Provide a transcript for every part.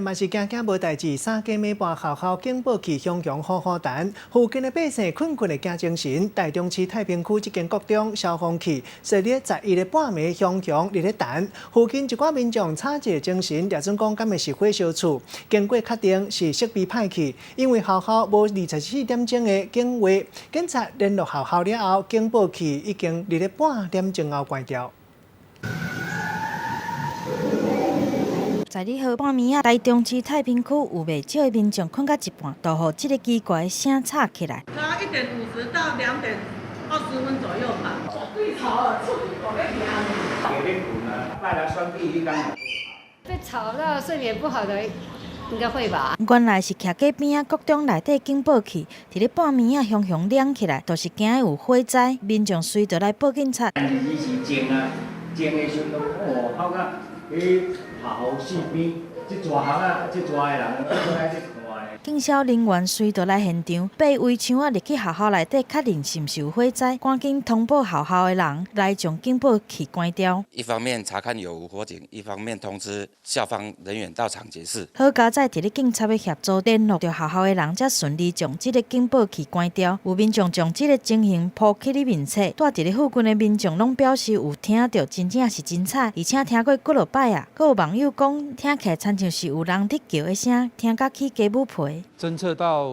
嘛是驚驚無代誌，三更暝半學校警報器響響呼呼彈，附近的百姓睏睏會驚精神。台中市太平區這間國中消防器設咧11个半暝響響佇咧彈，附近一寡民眾吵一个精神，掠準講敢會是火燒厝。經過確定是設備歹去，因為學校無24點鐘的警衛，警察聯絡學校了後，警報器已經佇咧半點鐘後關掉。12號半暝仔，台中市太平區有袂少的民眾睏到一半，就予這个奇怪的聲吵起來。大概1點50到2點20分左右吧。對吵啊，出去狗咧聽。被吵到睡眠不好的，應該會吧。原來是徛街邊仔國中內底警報器，佇咧半暝仔雄雄亮起來，就是驚有火災，民眾隨著來報警察。伊是靜啊，靜的時陣，哦，好甲彼學校四邊，這大巷仔，這大的人都來咧看。警消人員隨著來現場，爬圍牆仔入去學校內底確認是毋是有火災，趕緊通報學校的人來將警報器關掉。一方面查看有無火警，一方面通知校方人員到場解釋。好佳哉，佇咧警察的協助聯絡著學校的人，才順利將這个警報器關掉。有民眾將這个情形 po 去咧面冊，蹛佇咧附近的民眾攏表示有聽著，真正是真慘，而且聽過幾落擺啊。閣有網友講，聽起來親像是有人佇叫的聲，聽甲起雞母皮。偵測到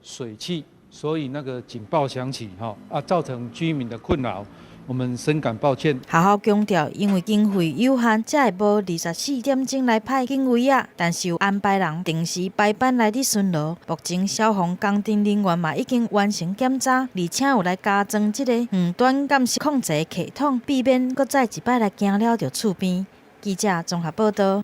水汽，所以那個警報響起，哈啊，造成居民的困擾，我們深感抱歉。學校強調，因為經費有限，才會無24點鐘來派警衛仔，但是有安排人定時排班來佇巡邏。目前消防工程人員嘛已經完成檢查，而且有來加裝這個遠端監視控制系統，避免閣再一擺來驚擾著厝邊。記者綜合報道。